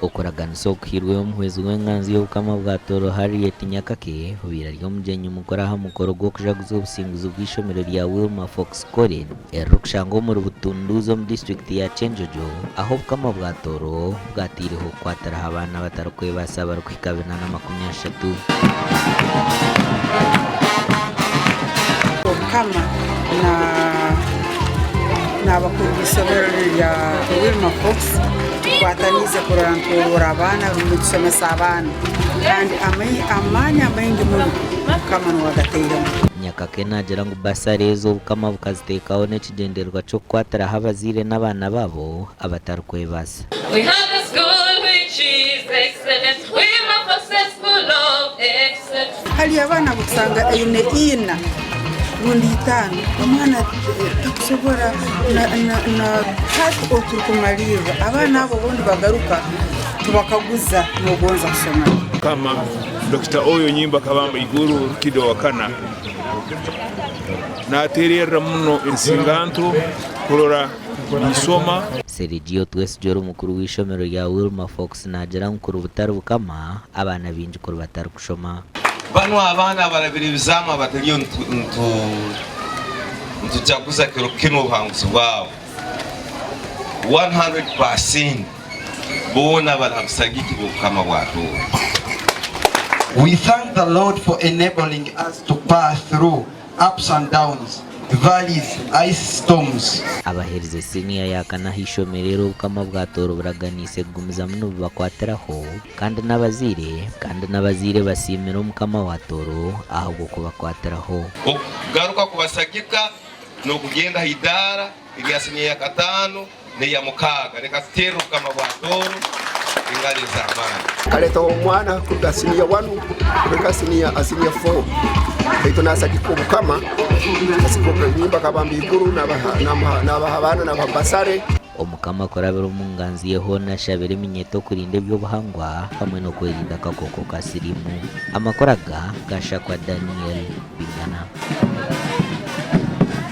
Okuraganisa okuhairweho omuhwezi w'enganzi y'Obukama bwa Tooro Harriet Nyakake obaire ari omugyenyi mukuru aha mukoro gw'okujaguza obusinguzi bw'eishomero rya Wilma Fox College eririkushangwa omuri Butunduuzi omu disiturikiti ya Kyenjojo ahu Obukama bwa Tooro bwateireho kukwatiraho abaana abatarikwebaasa abarikuhika 430. Obukama na n'abakuru b'eishomero rya Wilma Fox tukwataniise kurora ngu tworora abaana rundi nitusomesa abaana kandi amaani amaingi muno Mukama niwe agatairemu. Nyakake naagira ngu basari ezo Obukama bukaziteekaho n'ekigyendererwa ky'okukwatiraho abazaire n'abaana baabo abatarikwebaasa. We have a school which is excellent, Wilma Fox's School of Excellence. Hariyo abaana abu kusanga aine ina rundi itaano, omwana takusobora na na hati obu turikumalirra abaana abo obundi bagaruka tubakaguza nogonza kusoma ki? Kama Dokita Oyo Nyimba Kabamba Iguru Rukido Wakana natererra muno ensinganto kurora nisoma. Sergio Twesigye omukuru w'eishomero rya Wilma Fox naagira ngu kuri butari bukama, abaana baingi kuri batarikushoma. Banu abaana abarabire ebizaamu abatariyo nitujaguza kiro kinu obuhanguzi bwabo 100 percent boona bari ha busagiki bw'Obukama bwa Tooro. We thank the Lord for enabling us to pass through ups and downs, valleys, ice storms. Abaherize siniya ya kana aha ishomero eri Obukama bwa Tooro buraganiise kugumizamu nibubakwatiraho kandi n'abazaire kandi n'abazaire basiimire Omukama wa Tooro ahabw'okubakwatiraho. Okugaruka kubasagika n'okugenda aha idaara erya siniya ya kataano n'eya mukaaga. Reka tuteerere Obukama bwa Tooro engaro ez'amaani. Nkaleta omwana kuruga siniya wanu kuhika siniya siniya fo baitu nasagika Obukama nyimba akabamba iguru nabaha abaana nabaha basare. Omukama kurabira omu nganzi ye hoona ashabire eminyeeto okurinda eby'obuhangwa hamwe n'okwerinda akakooko ka siriimu. Amakuru aga gashakwa Daniel Bingana.